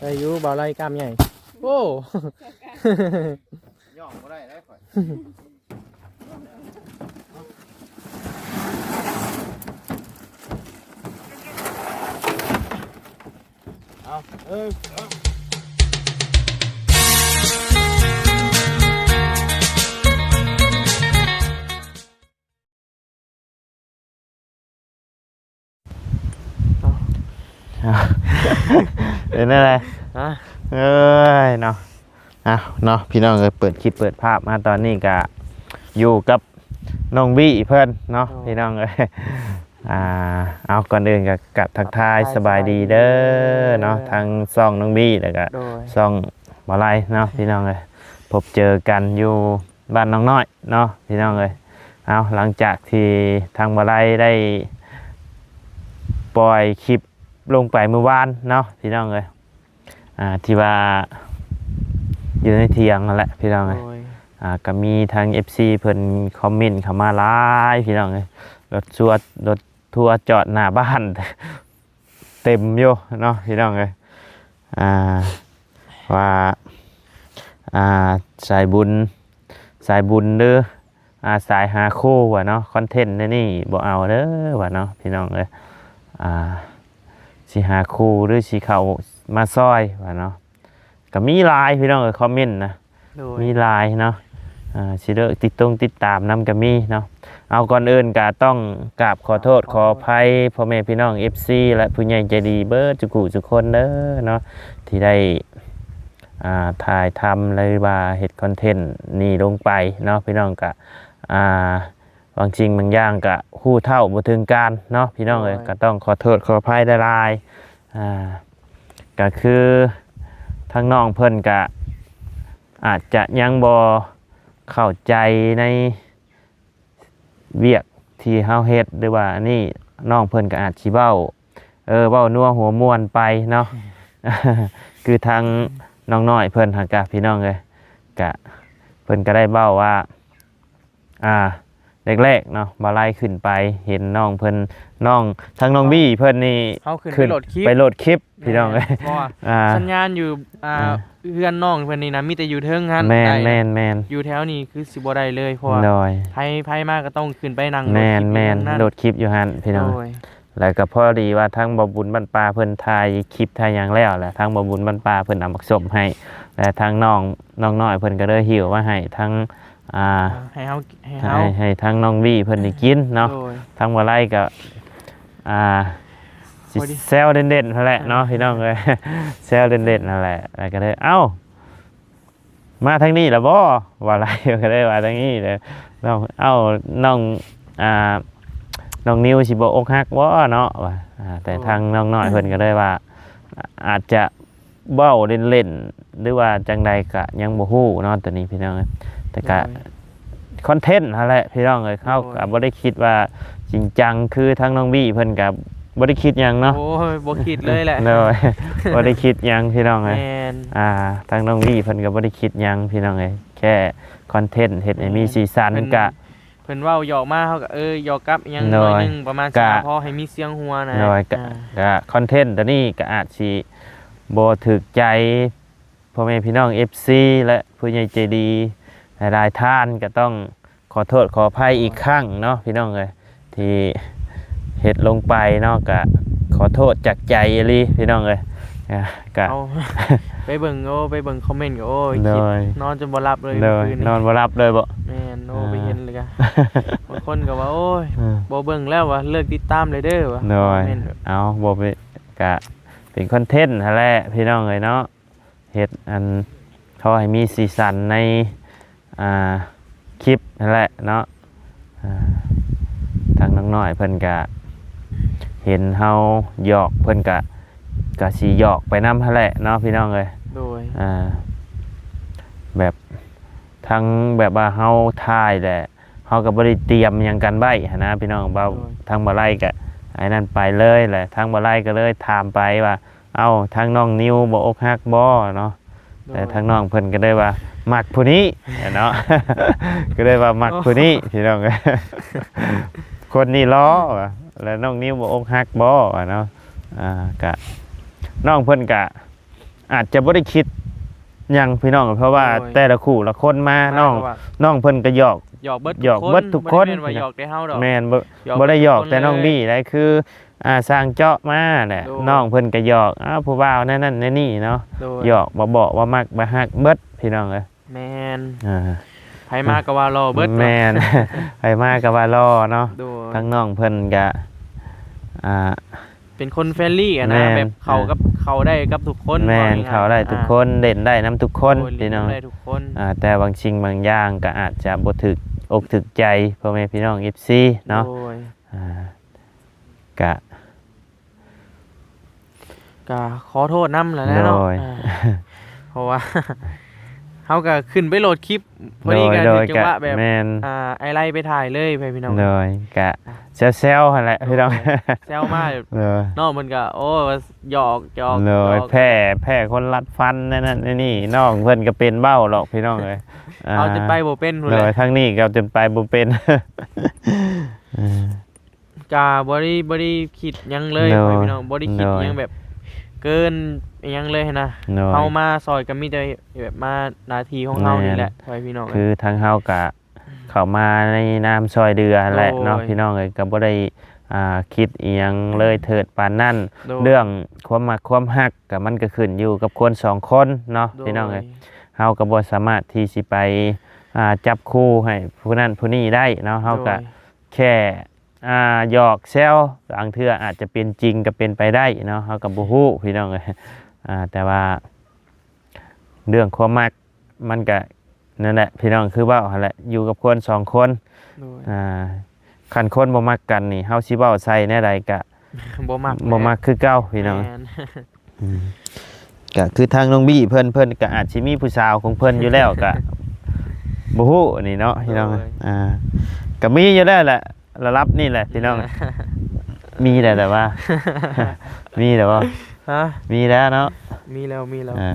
ໄດ້ຢູ່ ບ່າວໄລກ້າມໃຫຍ່. ໂອ້ ຍ່ອງບໍ່ໄດ້ເດ້ຂ້ອຍ. ເອົາ ເອີ ເອົາ. ເປັນແນວໃດ? ຮະ? ເອີຍເນາະ ເອົາເນາະ ພີ່ນ້ອງເອີຍ ເປີດຄລິບເປີດພາບມາຕອນນີ້ກະຢູ່ກັບນ້ອງບີເພິ່ນເນາະ ໂດຍ ພີ່ນ້ອງເອີຍ. ອ່າ ເອົາ ກ່ອນອື່ນກະກັບທັກທາຍສະບາຍດີເດີເນາະ ທັງຊ່ອງນ້ອງບີ ແລ້ວກະ ໂດຍ ຊ່ອງບ່າວໄລເນາະ ພີ່ນ້ອງເອີຍ. ພົບເຈີກັນຢູ່ ບ້ານນ້ອງນ້ອຍເນາະ ພີ່ນ້ອງເອີຍ. ເອົາ ຫຼັງຈາກທີ່ທາງບ່າວໄລໄດ້ປ່ອຍຄລິບລົງໄປມື້ວານເນາະ ພີ່ນ້ອງເອີຍ ອ່າ ທີ່ວ່າຢູ່ໃນຖຽງຫັ້ນແຫຼະ ພີ່ນ້ອງເອີຍ. ໂດຍ ອ່າ ກໍມີທາງເອັຟຊີເພິ່ນຄອມເມັນເຂົ້າມາຫຼາຍ ພີ່ນ້ອງເອີຍ. ລົດຊວດ ລົດທົວຈອດໜ້າບ້ານ ເຕັມຢູ່ເນາະ ພີ່ນ້ອງເອີຍ. ອ່າ ວ່າ ອ່າ ສາຍບຸນ ສາຍບຸນ ຫຼື ອ່າ ສາຍຫາຄູ່ວ່າເນາະ ຄອນເທັນແນວນີ້ບໍ່ເອົາເດີວ່າເນາະ ພີ່ນ້ອງເອີຍ. ອ່າ ຊິຫາຄູ່ ຫຼື ຊິເຂົ້າມາຊ່ອຍວ່າເນາະ ກໍມີຫຼາຍ ພີ່ນ້ອງເອີຍ ຄອມເມັນນະ. ໂດຍ ມີຫຼາຍເນາະ ອ່າ ຊິເລີກຕິດຕົງຕິດຕາມນຳກໍມີເນາະ. ເອົາ ກ່ອນອື່ນກໍຕ້ອງກາບຂໍໂທດຂໍອະໄພພໍ່ແມ່ພີ່ນ້ອງເອັຟຊີ ແລະ ຜູ້ໃຫຍ່ໃຈດີເບິດທຸກຜູ້ທຸກຄົນເດີເນາະ ທີ່ໄດ້ ອ່າ ຖ່າຍທຳ ຫຼືວ່າເຮັດຄອນເທັນນີ້ລົງໄປເນາະ ພີ່ນ້ອງ. ກໍ ອ່າ ບາງສິ່ງບາງຢ່າງກະຮູ້ເທົ່າບໍ່ເຖິງການເນາະ ພີ່ນ້ອງເອີຍ. ໂດຍ ກະຕ້ອງຂໍໂທດຂໍອະໄພຫຼາຍໆ. ອ່າ ກະຄືທາງນ້ອງເພິ່ນກະອາດຈະຍັງບໍ່ເຂົ້າໃຈໃນວຽກທີ່ເຮົາເຮັດ ຫຼືວ່າອັນນີ້ ນ້ອງເພິ່ນກະອາດຊິເວົ້າ ເອີ ເວົ້ານົວຫົວມ່ວນໄປເນາະ. ຄືທາງນ້ອງນ້ອຍເພິ່ນຫັ້ນກະ ພີ່ນ້ອງເອີຍ ກະເພິ່ນກະໄດ້ເວົ້າວ່າ ອ່າ ແລກໆເນາະ ບ່າວໄລຂຶ້ນໄປເຫັນນ້ອງເພິ່ນ ນ້ອງ ທາງນ້ອງບີເພິ່ນນີ້ ເຮົາຂຶ້ນໄປໂຫຼດຄລິບ ໄປໂຫຼດຄລິບ ພີ່ນ້ອງເອີຍ. ແມ່ນ ເພາະວ່າ ອ່າ ສັນຍານຢູ່ ອ່າ ອ່າ ເຮືອນນ້ອງເພິ່ນນີ້ນະ ມີແຕ່ຢູ່ເທິງຫັ້ນ ແມ່ນ ໄດ້ນະ ແມ່ນໆ ຢູ່ແຖວນີ້ຄືຊິບໍ່ໄດ້ເລີຍ ເພາະວ່າ ໂດຍ ໃຜ ໃຜມາກໍຕ້ອງຂຶ້ນໄປນັ່ງໂຫຼດຄລິບ ແມ່ນໆ ຢູ່ເທິງນັ້ນ ໂຫຼດຄລິບຢູ່ຫັ້ນ ພີ່ນ້ອງ. ໂດຍ ແລ້ວກໍພໍດີວ່າທາງບ່າວບຸນບ້ານປ່າເພິ່ນຖ່າຍຄລິບຖ່າຍຫຍັງແລ້ວ ແລ້ວທາງບ່າວບຸນບ້ານປ່າເພິ່ນເອົາໝາກສົ້ມໃຫ້ ແລ້ວທາງນ້ອງ ນ້ອງນ້ອຍເພິ່ນກໍເລີຍຫິ້ວມາໃຫ້ທາງ ອ່າ ໃຫ້ເຮົາ ໃຫ້ເຮົາ ໃຫ້ ໃຫ້ທາງນ້ອງວີເພິ່ນໄດ້ກິນເນາະ. ໂດຍ ທາງບ່າວໄລກໍ ອ່າ ຊິ ພໍດີ ແຊວເລ່ນໆຫັ້ນແຫຼະເນາະ ອ່າ ພີ່ນ້ອງເອີຍ ແຊວເລ່ນໆຫັ້ນແຫຼະ ແລ້ວກໍເລີຍ ເອົ້າ ມາທາງນີ້ລະບໍ່? ວ່າຫຼາຍກໍໄດ້ວ່າທາງນີ້ແຫຼະ ນ້ອງ ເອົ້າ ນ້ອງ ອ່າ ນ້ອງນິວຊິບໍ່ອົກຫັກບໍ່ເນາະ ວ່າ ອ່າ ແຕ່ ໂອ້ ທາງນ້ອງນ້ອຍເພິ່ນກໍໄດ້ວ່າ ອາດຈະເວົ້າເລ່ນໆ ຫຼືວ່າຈັ່ງໃດກໍຍັງບໍ່ຮູ້ເນາະ ຕອນນີ້ພີ່ນ້ອງເອີຍ ແຕ່ກໍ ໂດຍ ຄອນເທັນຫັ້ນແຫຼະພີ່ນ້ອງເອີຍ ໂດຍ ເຮົາກໍບໍ່ໄດ້ຄິດວ່າຈິງຈັງ ຄືທາງນ້ອງວີເພິ່ນກໍບໍ່ໄດ້ຄິດຫຍັງເນາະ ໂອ້ຍ ບໍ່ຄິດເລີຍແຫຼະ ໂດຍ ບໍ່ໄດ້ຄິດຫຍັງພີ່ນ້ອງເອີຍ ແມ່ນ ອ່າ ທາງນ້ອງວີເພິ່ນກໍບໍ່ໄດ້ຄິດຫຍັງພີ່ນ້ອງເອີຍ ແຄ່ຄອນເທັນເຮັດໃຫ້ມີ ແມ່ນ ສີສັນ ເພິ່ນ ກະ ເພິ່ນເວົ້າຫຍອກມາ ເຮົາກໍ ເອີ ຫຍອກກັບຫຍັງ ໂດຍ ໜ້ອຍໜຶ່ງ ປະມານ ກະ ຊິພໍໃຫ້ມີສຽງຫົວນະ ໂດຍ ກະ ອ່າ ກະຄອນເທັນຕົວນີ້ກໍອາດຊິບໍ່ຖືກໃຈ ພໍ່ແມ່ພີ່ນ້ອງເອັຟຊີ ແລະ ຜູ້ໃຫຍ່ໃຈດີຫຼາຍໆທ່ານ ກໍຕ້ອງຂໍໂທດຂໍອະໄພອີກຄັ້ງເນາະ ພີ່ນ້ອງເອີຍ ທີ່ເຮັດລົງໄປເນາະ ກໍຂໍໂທດຈາກໃຈອີ່ຫຼີພີ່ນ້ອງເອີຍ ກະ ເອົາ ໄປເບິ່ງ ໂອ້ ໄປເບິ່ງຄອມເມັນກໍ ໂອ້ຍ ໂດຍ ຄິດນອນຈົນບໍ່ຫຼັບເລີຍ ໂດຍ ຄືນນີ້ ນອນບໍ່ຫຼັບເລີຍບໍ? ແມ່ນ ໂອ້ ອ່າ ໄປເຫັນແລ້ວກະ ບາງຄົນກໍວ່າ ໂອ້ຍ ເອີ ບໍ່ເບິ່ງແລ້ວວ່າ ເລີກຕິດຕາມເລີຍເດີວ່າ ໂດຍ ຄອມເມັນ ເອົາ ບໍ່ເປັນ ກະເປັນຄອນເທັນຫັ້ນແຫຼະ ພີ່ນ້ອງເອີຍເນາະ ເຮັດອັນ ພໍໃຫ້ມີສີສັນໃນ ອ່າ ຄລິບຫັ້ນແຫຼະເນາະ ອ່າ ທາງນ້ອງນ້ອຍເພິ່ນກະເຫັນເຮົາຫຍອກ ເພິ່ນກະ ກະຊິຫຍອກໄປນຳຫັ້ນແຫຼະເນາະ ພີ່ນ້ອງເອີຍ ໂດຍ ອ່າ ແບບ ທັງແບບວ່າເຮົາຖ່າຍແຫຼະ ເຮົາກໍບໍ່ໄດ້ຕຽມຫຍັງກັນໄວ້ຫັ້ນນະ ພີ່ນ້ອງ ເວົ້າ ໂດຍ ທາງບ່າວໄລກໍໄອ້ນັ້ນໄປເລີຍແຫຼະ ທາງບ່າວໄລກໍເລີຍຖາມໄປວ່າ ເອົ້າ ທາງນ້ອງນິວບໍ່ອົກຫັກບໍ່ເນາະ ໂດຍ ແຕ່ທາງນ້ອງເພິ່ນກໍໄດ້ວ່າ ມັກຜູ້ນີ້ເນາະ ກໍໄດ້ວ່າ ມັກຜູ້ນີ້ ໂອ້ ພີ່ນ້ອງ ຄົນນີ້ຫຼໍ່ວ່າ ແລ້ວນ້ອງນິວບໍ່ອົກຫັກບໍ່ວ່າເນາະ ອ່າ ກະ ນ້ອງເພິ່ນກະ ອາດຈະບໍ່ໄດ້ຄິດຫຍັງພີ່ນ້ອງ ເພາະວ່າ ໂດຍ ແຕ່ລະຄູ່ລະຄົນມາ ມາ ນ້ອງ ກໍວ່າ ນ້ອງເພິ່ນກໍຫຍອກ ຫຍອກເບິດ ຫຍອກເບິດທຸກຄົນ ທຸກຄົນ ບໍ່ແມ່ນວ່າຫຍອກແຕ່ເຮົາດອກ ແມ່ນ ບໍ່ ຫຍອກ ບໍ່ໄດ້ຫຍອກແຕ່ນ້ອງ ເບິດທຸກຄົນເລີຍ ບີໄດ໋ ຄື ອ່າ ຊ່າງເຈາະມາແຫຼະ ໂດຍ ນ້ອງເພິ່ນກໍຫຍອກ ອ້າວ ຜູ້ບ່າວແນວນັ້ນແນວນີ້ເນາະ ໂດຍ ຫຍອກບໍ່ເບາະບໍ່ມັກບໍ່ຮັກເບິດພີ່ນ້ອງເອີຍ ແມ່ນ ອ່າ ໃຜມາກໍວ່າຫຼໍ່ເບິດ ແມ່ນ ໃຜມາກໍວ່າຫຼໍ່ເນາະ ໂດຍ ທາງນ້ອງເພິ່ນກໍ ອ່າ ເປັນຄົນເຟຣນລີຫັ້ນນະ ແມ່ນ ແບບເຂົ້າກັບ ອ່າ ເຂົ້າໄດ້ກັບທຸກຄົນ ແມ່ນ ເຂົ້າໄດ້ທຸກຄົນ ອ່າ ຫຼິ້ນໄດ້ນຳທຸກຄົນ ໂດຍ ພີ່ນ້ອງ ຫຼິ້ນໄດ້ທຸກຄົນ ອ່າ ແຕ່ບາງສິ່ງບາງຢ່າງກໍອາດຈະບໍ່ຖືກອົກຖືກໃຈພໍ່ແມ່ພີ່ນ້ອງ ເອັຟຊີ ເນາະ ໂດຍ ອ່າ ກະ ກະຂໍໂທດນຳແຫຼະເນາະ ໂດຍ ອ່າ ເພາະວ່າ ເຮົາກະຂຶ້ນໄປໂຫຼດຄລິບ ພໍດີກະ ໂດຍ ຖືກຈັງຫວະແບບ ແມ່ນ ອ່າ ອ້າຍໄລ່ໄປຖ່າຍເລີຍ ພໍ່ແມ່ພີ່ນ້ອງ ໂດຍ ກະ ອ່າ ແຊວໆຫັ້ນແຫຼະ ໂດຍ ພີ່ນ້ອງ ແຊວມາ ໂດຍ ນ້ອງເພິ່ນກະ ໂອ້ ຫຍອກ ຫຍອກ ໂດຍ ຫຍອກ ແພ້ ແພ້ຄົນລັດຟັນ ແນວນັ້ນແນວນີ້ ນ້ອງເພິ່ນກະເປັນເວົ້າດອກ ພີ່ນ້ອງເອີຍ ອ່າ ເອົາຈົນໄປບໍ່ເປັນພຸ້ນແຫຼະ ໂດຍ ທາງນີ້ກະເອົາຈົນໄປບໍ່ເປັນ ອ່າ ກະບໍ່ໄດ້ ບໍ່ໄດ້ຄິດຫຍັງເລີຍ ໂດຍ ພໍ່ແມ່ພີ່ນ້ອງ ບໍ່ໄດ້ຄິດ ໂດຍ ຫຍັງແບບເກີນຫຍັງເລີຍຫັ້ນນະ ໂດຍ ເຮົາມາຊ່ອຍກໍມີແຕ່ແບບມາໜ້າທີ່ຂອງເຮົານີ້ແຫຼະ ແມ່ນ ພໍ່ແມ່ພີ່ນ້ອງ ຄືທາງເຮົາກະເຂົ້າມາໃນນາມຊ່ອຍເຫຼືອແຫຼະເນາະ ໂດຍ ພີ່ນ້ອງເອີຍ ກໍບໍ່ໄດ້ ອ່າ ຄິດອີ່ຫຍັງເລີຍເຖີດປານນັ້ນ ໂດຍ ເລື່ອງຄວາມມັກຄວາມຮັກກໍມັນກໍຂຶ້ນຢູ່ກັບຄົນສອງຄົນເນາະ ໂດຍ ພີ່ນ້ອງເອີຍ ເຮົາກໍບໍ່ສາມາດທີ່ຊິໄປ ອ່າ ຈັບຄູ່ໃຫ້ຜູ້ນັ້ນຜູ້ນີ້ໄດ້ເນາະ ເຮົາກໍ ໂດຍ ແຄ່ ອ່າ ຫຍອກແຊວ ບາງເທື່ອອາດຈະເປັນຈິງກໍເປັນໄປໄດ້ເນາະ ເຮົາກໍບໍ່ຮູ້ພີ່ນ້ອງເອີຍ ອ່າ ແຕ່ວ່າເລື່ອງຄວາມມັກມັນກະນັ້ນແຫຼະພີ່ນ້ອງ ຄືເວົ້າຫັ້ນແຫຼະ ຢູ່ກັບຄົນສອງຄົນ ໂດຍ ອ່າ ຄັນຄົນບໍ່ມັກກັນນີ້ ເຮົາຊິເວົ້າໃສ່ແນວໃດກະ ບໍ່ມັກ ບໍ່ມັກຄືເກົ່າພີ່ນ້ອງ ແມ່ນ ອືມ ກະຄືທາງນ້ອງບີເພິ່ນ ເພິ່ນກະອາດຊິມີຜູ້ສາວຂອງເພິ່ນຢູ່ແລ້ວ ກະບໍ່ຮູ້ອັນນີ້ເນາະພີ່ນ້ອງ ໂດຍ ອ່າ ກະມີຢູ່ແລ້ວແຫຼະ ລະດັບນີ້ແຫຼະພີ່ນ້ອງ ມີແລ້ວແຫຼະວ່າ ມີແລ້ວບໍ່ ຮະ ມີແລ້ວເນາະ ມີແລ້ວ ມີແລ້ວ ອ່າ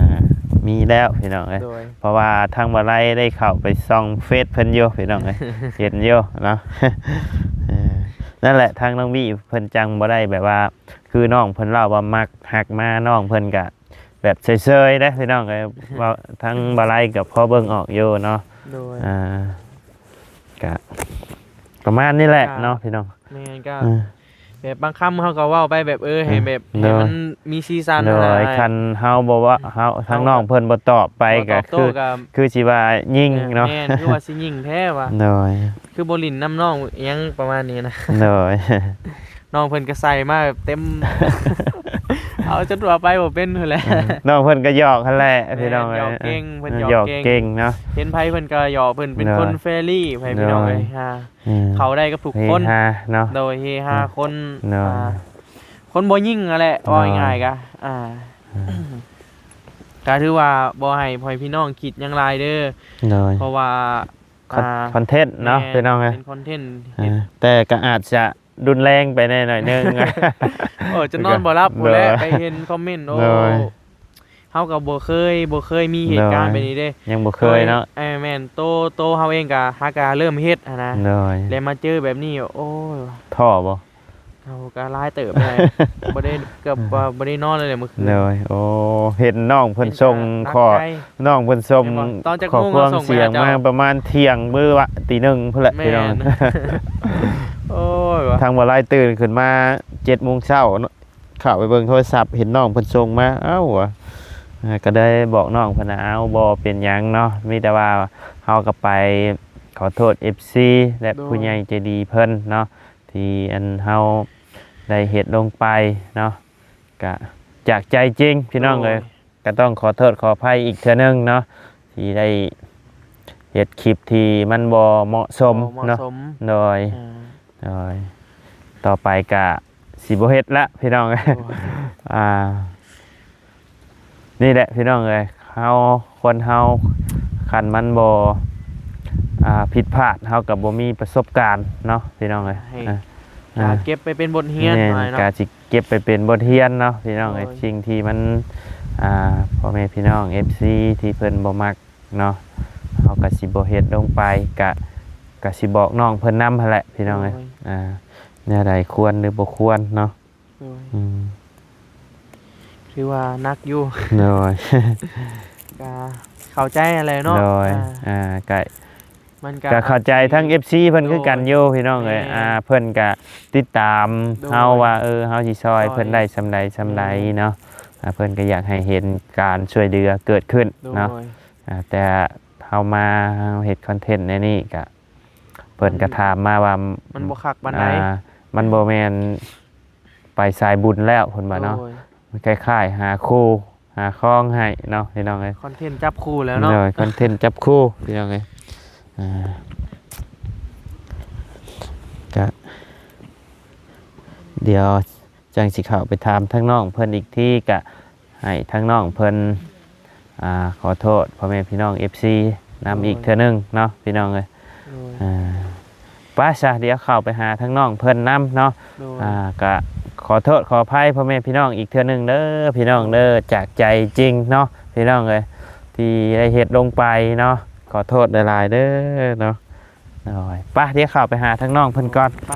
ມີແລ້ວພີ່ນ້ອງເອີຍ ໂດຍ ເພາະວ່າທາງບ່າວໄລໄດ້ເຂົ້າໄປສ່ອງເຟສເພິ່ນຢູ່ພີ່ນ້ອງເອີຍ ເຫັນຢູ່ເນາະ ເອີ ນັ້ນແຫຼະ ທາງນ້ອງບີເພິ່ນຈັ່ງບໍ່ໄດ້ແບບວ່າ ຄືນ້ອງເພິ່ນເລົ່າວ່າມັກຮັກມາ ນ້ອງເພິ່ນກະແບບເຊີຍໆເດ້ພີ່ນ້ອງເອີຍ ເວົ້າທາງບ່າວໄລກໍພໍເບິ່ງອອກຢູ່ເນາະ ໂດຍ ອ່າ ກະປະມານນີ້ແຫຼະເນາະພີ່ນ້ອງ ແມ່ນ ກະ ເອີ ແບບບາງຄຳເຮົາກໍເວົ້າໄປແບບ ເອີ ໃຫ້ແບບ ໂດຍ ໃຫ້ມັນມີສີສັນ ໂດຍ ຫັ້ນນະ ຄັນເຮົາບໍ່ວ່າ ເຮົາ ທາງນ້ອງເພິ່ນບໍ່ຕອບໄປ ບໍ່ຕອບໂຕ້ ກໍຄື ກໍຄືຊິວ່າຍິງເນາະ ແມ່ນ ຄືວ່າຊິຍິງແທ້ວ່າ ໂດຍ ຄືບໍ່ຫຼິ້ນນຳນ້ອງອີ່ຫຍັງປະມານນີ້ນະ ໂດຍ ນ້ອງເພິ່ນກໍໃສ່ມາແບບເຕັມ ເອົາຈົນວ່າໄປບໍ່ເປັນພຸ້ນແຫຼະ ອືມ ນ້ອງເພິ່ນກໍຫຍອກຫັ້ນແຫຼະ ແມ່ນ ພີ່ນ້ອງເອີຍ ຫຍອກເກັ່ງ ເພິ່ນ ເອີ ຫຍອກເກັ່ງ ຫຍອກເກັ່ງເນາະ ເຫັນໃຜເພິ່ນກໍຫຍອກ ເພິ່ນເປັນ ໂດຍ ຄົນເຟຣນລີ ໃຜພີ່ນ້ອງເອີຍ ໂດຍ ອ່າ ອືມ ເຂົ້າໄດ້ກັບທຸກຄົນ ເຮຮາເນາະ ໂດຍ ເຮຮາ ອືມ ຄົນ ໂດຍ ອ່າ ຄົນບໍ່ຍິງຫັ້ນແຫຼະ ໂດຍ ເວົ້າງ່າຍໆກະ ອ່າ ອືມ ກໍຖືວ່າບໍ່ໃຫ້ພໍ່ແມ່ພີ່ນ້ອງຄິດຫຍັງຫຼາຍເດີ ໂດຍ ເພາະວ່າ ຄອນ ອ່າ ຄອນເທັນເນາະ ແມ່ນ ພີ່ນ້ອງເອີຍ ເປັນຄອນເທັນ ອ່າ ເຮັດ ແຕ່ກໍອາດຈະ ຮຸນແຮງໄປແດ່ໜ້ອຍໜຶ່ງ ໂອ້ ຈະນອນບໍ່ຫຼັບພຸ້ນແຫຼະ ໂດຍ ໄປເຫັນຄອມເມັນ ໂອ້ ໂດຍ ເຮົາກໍບໍ່ເຄີຍ ບໍ່ເຄີຍມີເຫດການ ໂດຍ ແບບນີ້ເດ້ ຍັງບໍ່ເຄີຍເນາະ ໂດຍ ເອີ ແມ່ນ ໂຕ ໂຕເຮົາເອງກໍຫາກະເລີ່ມເຮັດຫັ້ນນະ ໂດຍ ແລ້ວມາເຈີແບບນີ້ ໂອ້ຍ ທໍ້ບໍ່? ເຮົາກໍຫຼາຍເຕີບແລ້ວ ບໍ່ໄດ້ ເກືອບວ່າບໍ່ໄດ້ນອນເລີຍແຫຼະມື້ຄືນ ໂດຍ ໂອ້ ເຫັນນ້ອງເພິ່ນສົ່ງ ເປັນຕາ ຂໍ ໜັກໃຈ ນ້ອງເພິ່ນສົ່ງ ເຫັນບໍ່? ຕອນຈັກໂມງ ຂໍ້ຄວາມ ເຮົາສົ່ງໄປ ສຽງ ຫາເຈົ້າ ມາປະມານທ່ຽງ ຫຼືວ່າຕີໜຶ່ງພຸ້ນແຫຼະ ແມ່ນ ພີ່ນ້ອງ ໂອ້ຍ ວ່າ ທາງບ່າວໄລຕື່ນຂຶ້ນມາເຈັດໂມງເຊົ້າເນາະ ເຂົ້າໄປເບິ່ງໂທລະສັບ ເຫັນນ້ອງເພິ່ນສົ່ງມາ ເອົ້າ ວ່າ ອ່າ ກໍໄດ້ບອກນ້ອງເພິ່ນວ່າ ເອົ້າ ບໍ່ເປັນຫຍັງເນາະ ມີແຕ່ວ່າເຮົາກໍໄປຂໍໂທດເອັຟຊີ ແລະ ໂດຍ ຜູ້ໃຫຍ່ໃຈດີເພິ່ນເນາະ ທີ່ອັນເຮົາໄດ້ເຮັດລົງໄປເນາະ ກະຈາກໃຈຈິງ ພີ່ນ້ອງເອີຍ ໂດຍ ກະຕ້ອງຂໍໂທດຂໍອະໄພອີກເທື່ອໜຶ່ງເນາະ ທີ່ໄດ້ເຮັດຄລິບທີ່ມັນບໍ່ເໝາະສົມ ບໍ່ເໝາະ ເນາະ ສົມ ໂດຍ ອ່າ ໂດຍ ຕໍ່ໄປກະຊິບໍ່ເຮັດລະ ພີ່ນ້ອງ ໂດຍ ອ່າ ນີ້ແຫຼະ ພີ່ນ້ອງເອີຍ ເຮົາ ຄົນເຮົາ ຄັນມັນບໍ່ ອ່າ ຜິດພາດ ເຮົາກໍບໍ່ມີປະສົບການເນາະ ພີ່ນ້ອງເອີຍ ໃຫ້ ອ່າ ກະເກັບໄປເປັນບົດຮຽນ ແມ່ນ ເນາະ ກະຊິເກັບໄປເປັນບົດຮຽນເນາະ ພີ່ນ້ອງເອີຍ ໂດຍ ສິ່ງທີ່ມັນ ອ່າ ພໍ່ແມ່ພີ່ນ້ອງເອັຟຊີທີ່ເພິ່ນບໍ່ມັກເນາະ ເຮົາກໍຊິບໍ່ເຮັດລົງໄປ ກະ ກະຊິບອກນ້ອງເພິ່ນນຳຫັ້ນແຫຼະ ພີ່ນ້ອງເອີຍ ໂດຍ ອ່າ ແນວໃດຄວນຫຼືບໍ່ຄວນເນາະ ໂດຍ ອືມ ຖືວ່າໜັກຢູ່. ໂດຍ ກໍເຂົ້າໃຈຫັ້ນແຫຼະເນາະ. ໂດຍ ອ່າ ອ່າ ກໍ ມັນກໍ ກໍເຂົ້າໃຈທັງ ເອັຟຊີ ເພິ່ນຄືກັນຢູ່ ໂດຍ ພີ່ນ້ອງເອີຍ. ແມ່ນ ອ່າ ເພິ່ນກໍຕິດຕາມ ໂດຍ ເຮົາວ່າ ເອີ ເຮົາຊິຊ່ອຍ ຊ່ອຍ ເພິ່ນໄດ້ສ່ຳໃດສ່ຳໃດ ແມ່ນ ເນາະ. ອ່າ ເພິ່ນກໍຢາກໃຫ້ເຫັນການຊ່ວຍເຫຼືອເກີດຂຶ້ນເນາະ. ໂດຍ ອ່າ ແຕ່ເຮົາມາ ເຮົາເຮັດຄອນເທັນແນວນີ້ກໍ ເພິ່ນກໍ ອືມ ຖາມມາວ່າ ມັນບໍ່ຄັກປານໃດ ອ່າ ມັນບໍ່ແມ່ນໄປສາຍບຸນແລ້ວ ເພິ່ນວ່າເນາະ. ໂດຍ ມັນຄ້າຍໆຫາຄູ່ ຫາຄອງໃຫ້ເນາະ ພີ່ນ້ອງເອີຍ. ຄອນເທັນຈັບຄູ່ແລ້ວເນາະ. ໂດຍ ຄອນເທັນຈັບຄູ່ ພີ່ນ້ອງເອີຍ. ອ່າ ກະ ດຽວຈັ່ງຊິເຂົ້າໄປຖາມທາງນ້ອງເພິ່ນອີກທີ ກະໃຫ້ທາງນ້ອງເພິ່ນ ອ່າ ຂໍໂທດພໍ່ແມ່ພີ່ນ້ອງ ເອັຟຊີ ນຳ ໂດຍ ອີກເທື່ອໜຶ່ງເນາະ ພີ່ນ້ອງເອີຍ. ໂດຍ ອ່າ ໄປຊະ ດຽວເຂົ້າໄປຫາທາງນ້ອງເພິ່ນນຳເນາະ. ໂດຍ ອ່າ ກະຂໍໂທດຂໍອະໄພພໍ່ແມ່ພີ່ນ້ອງອີກເທື່ອໜຶ່ງເດີ ພີ່ນ້ອງເດີ ຈາກໃຈຈິງເນາະ ພີ່ນ້ອງເອີຍ ທີ່ໄດ້ເຮັດລົງໄປເນາະ. ຂໍໂທດຫຼາຍໆເດີເນາະ. ໂດຍ ໄປ ດຽວເຂົ້າໄປຫາທາງນ້ອງເພິ່ນກ່ອນ. ໄປ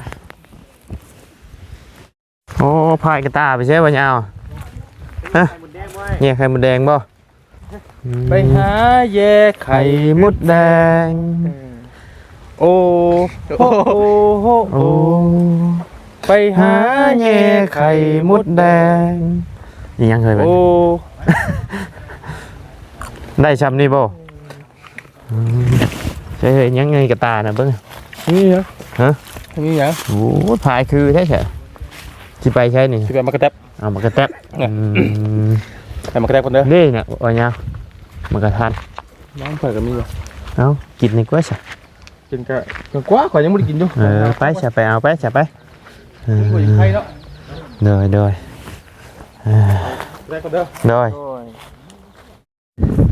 ໂອ້ ພາຍກະຕ່າໄປໃສບໍ່ຍາວ? ຮະ ແຍ່ໄຂ່ມົດແດງບໍ່? ອືມ ໄປຫາແຍ່ໄຂ່ມົດແດງ ເອີ ໂອ້ ໂອ້ ໂອ້ ໂອ້ ໂອ້ ໄປຫາແຍ່ໄຂ່ມົດແດງ. ອີ່ຫຍັງເຮີ້ຍ ໂອ້ ໄດ້ຊ່ຳນີ້ບໍ່? ອືມ ເອີຍ ຍັງໄງກະຕ່ານະເບິ່ງ ນີ້ຫຍັງ? ຮະ ນີ້ຫຍັງ? ໂອ້ຍ ພາຍຄືແທ້ແທ້. ຊິໄປໃສນີ້? ຊິໄປໝາກກະແຕັບ. ເອົາໝາກກະແຕັບ. ອືມ ໄປໝາກກະແຕັບກ່ອນເດີ. ນີ້ນະ ໂອ້ຍ ຍາວ ໝາກກະທັນ ນ້ອງເພິ່ນກໍມີຢູ່. ເອົາ ກິນນີ້ກວ່າຊະ. ກິນກະ ກະກວ່າ ຂ້ອຍຍັງບໍ່ໄດ້ກິນຢູ່. ເອີ ໄປຊະ ໄປເອົາໄປຊະ ໄປ. ເອີ ກິນກວ່າຢູ່ໄທເນາະ. ໂດຍ ໂດຍ ເອີ ໄປກ່ອນເດີ. ໂດຍ ໂດຍ.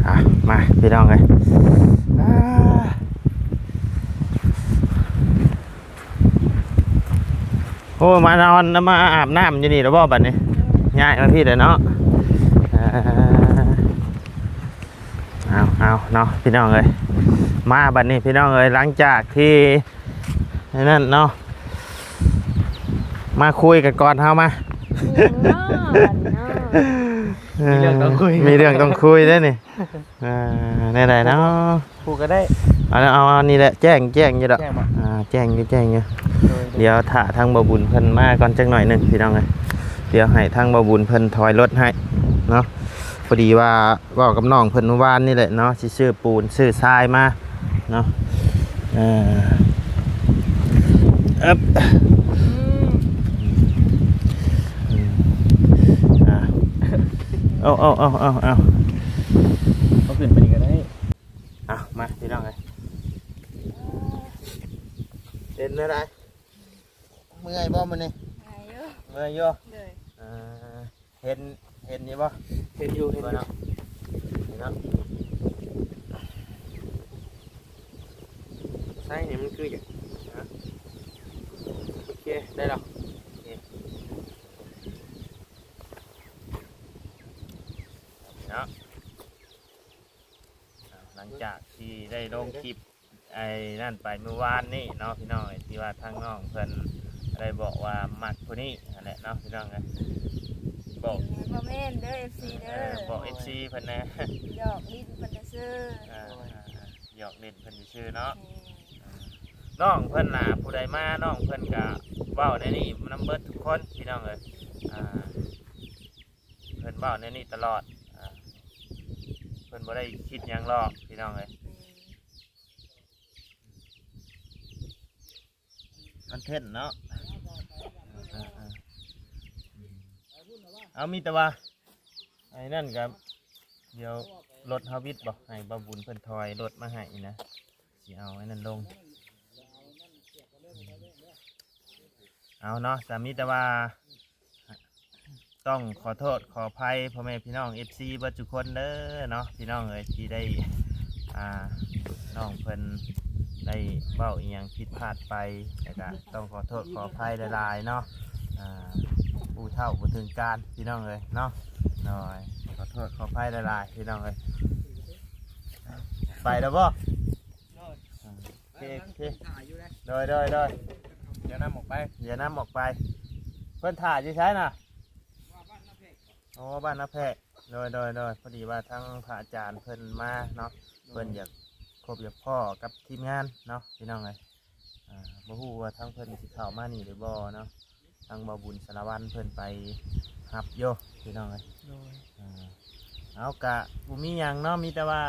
ອ່ະ ມາ ພີ່ນ້ອງເອີຍ ອ່າ ໂອ້ ມານອນ ມາອາບນ້ຳຢູ່ນີ້ແລ້ວບໍ່ບັດນີ້? ຍ້າຍມາພີ້ແລ້ວເນາະ. ອ່າ ເອົາ ເອົາເນາະ ພີ່ນ້ອງເອີຍ ມາບັດນີ້ ພີ່ນ້ອງເອີຍ ຫຼັງຈາກທີ່ ອັນນັ້ນເນາະ ມາຄຸຍກັນກ່ອນ ເຮົາມາ ມີຫຍັງເນາະ ເອີ ມີເລື່ອງຕ້ອງຄຸຍ ມີເລື່ອງຕ້ອງຄຸຍເດ້ນີ້. ອ່າ ແນວໃດເນາະ? ຜູ້ກໍໄດ້ ເອົາ ເອົາ ເອົານີ້ແຫຼະ ແຈ້ງ ແຈ້ງຢູ່ດອກ ແຈ້ງບໍ່? ອ່າ ແຈ້ງຢູ່ ແຈ້ງຢູ່. ໂດຍ ດຽວຖ້າທາງບ່າວບຸນເພິ່ນມາກ່ອນຈັກໜ້ອຍໜຶ່ງ ພີ່ນ້ອງເອີຍ ດຽວໃຫ້ທາງບ່າວບຸນເພິ່ນຖອຍລົດໃຫ້ເນາະ. ພໍດີວ່າ ເວົ້າກັບນ້ອງເພິ່ນມື້ວານນີ້ແຫຼະເນາະ ຊິຊື້ປູນຊື້ຊາຍມາເນາະ. ເອີ ເອີບ ອືມ ອືມ ອ່າ ເອົາ ເອົາ ເອົາ ເອົາ ເອົາ ເອົາຂຶ້ນໄປນີ້ກໍໄດ້. ເອົາ ມາ ພີ່ນ້ອງເອີຍ ເປັນແນວໃດ? ເມື່ອຍບໍ່ມື້ນີ້? ເມື່ອຍຢູ່ ເມື່ອຍຢູ່. ໂດຍ ເອີ ເຫັນ ເຫັນຢູ່ບໍ່? ເຫັນຢູ່ ເຫັນຢູ່ ເນາະ ເຫັນເນາະ. ໃສ່ນີ້ມັນຄືຫຍັງ? ຮະ ໂອເຄ ໄດ້ແລ້ວ ໂອເຄເນາະ. ອ່າ ຫຼັງຈາກທີ່ໄດ້ລົງຄລິບ ໄອ້ນັ້ນໄປມື້ວານນີ້ເນາະ ພີ່ນ້ອງເອີຍ ທີ່ວ່າທາງນ້ອງເພິ່ນໄດ້ບອກວ່າມັກຜູ້ນີ້ຫັ້ນແຫຼະເນາະ ພີ່ນ້ອງເອີຍ. ບອກ ບໍ່ແມ່ນເດີ ເອັຟຊີເດີ ເອີ ບອກເອັຟຊີເພິ່ນແດ່ ຫຍອກຫຼິ້ນເພິ່ນຊື່ໆ. ອ່າ ອ່າ ອ່າ ຫຍອກຫຼິ້ນເພິ່ນຊື່ໆເນາະ. ແມ່ນ ອ່າ ນ້ອງເພິ່ນນະ ຜູ້ໃດມານ້ອງເພິ່ນກະເວົ້າແນວນີ້ນຳເບິດທຸກຄົນ ພີ່ນ້ອງເອີຍ. ອ່າ ເພິ່ນເວົ້າແນວນີ້ຕະຫຼອດ ອ່າ ເພິ່ນບໍ່ໄດ້ຄິດຫຍັງຫຼອກ ພີ່ນ້ອງເອີຍ. ອືມ ຄອນເທັນເນາະ. ອ່າ ອ່າ ເອົາ ມີແຕ່ວ່າ ໄອ້ນັ້ນກໍ ດຽວລົດເຮົາວິດບໍ່ ໃຫ້ບ່າວບຸນເພິ່ນຖອຍລົດມາໃຫ້ນະ. ຊິເອົາອັນນັ້ນລົງ. ເອົາເນາະ ສາມີແຕ່ວ່າຕ້ອງຂໍໂທດຂໍອະໄພພໍ່ແມ່ພີ່ນ້ອງເອັຟຊີເບິດທຸກຄົນເດີເນາະ ພີ່ນ້ອງເອີຍ ທີ່ໄດ້ ອ່າ ນ້ອງເພິ່ນໄດ້ເວົ້າອີ່ຫຍັງຜິດພາດໄປ ແລ້ວກະຕ້ອງຂໍໂທດຂໍອະໄພຫຼາຍໆເນາະ. ອ່າ ຜູ້ເຖົ້າບໍ່ເຖິງການ ພີ່ນ້ອງເອີຍເນາະ. ໂດຍ ຂໍໂທດຂໍອະໄພຫຼາຍໆ ພີ່ນ້ອງເອີຍ. ໄປແລ້ວບໍ່? ໂດຍ ອ່າ ໂອເຄ ໂອເຄ ຖ່າຍຢູ່ເດ້. ໂດຍ ໂດຍ ໂດຍ ຢ່ານຳອອກໄປ ຢ່ານຳອອກໄປ. ເພິ່ນຖ້າຢູ່ໃສນະ? ວ່າບ້ານນາເພັກ. ໂອ້ ບ້ານນາແພກ. ໂດຍ ໂດຍ ໂດຍ. ພໍດີວ່າທາງພະອາຈານເພິ່ນມາເນາະ, ໂດຍ ເພິ່ນຢາກພົບຢາກພໍ້ກັບທີມງານເນາະ ພີ່ນ້ອງເອີຍ. ອ່າ ບໍ່ຮູ້ວ່າທາງເພິ່ນຊິເຂົ້າມານີ້ຫຼືບໍ່ເນາະ. ທາງບ່າວບຸນສາລະວັນເພິ່ນໄປຮັບຢູ່ ພີ່ນ້ອງເອີຍ. ໂດຍ ອ່າ ເຮົາກະບໍ່ມີຫຍັງເນາະ, ມີແຕ່ວ່າ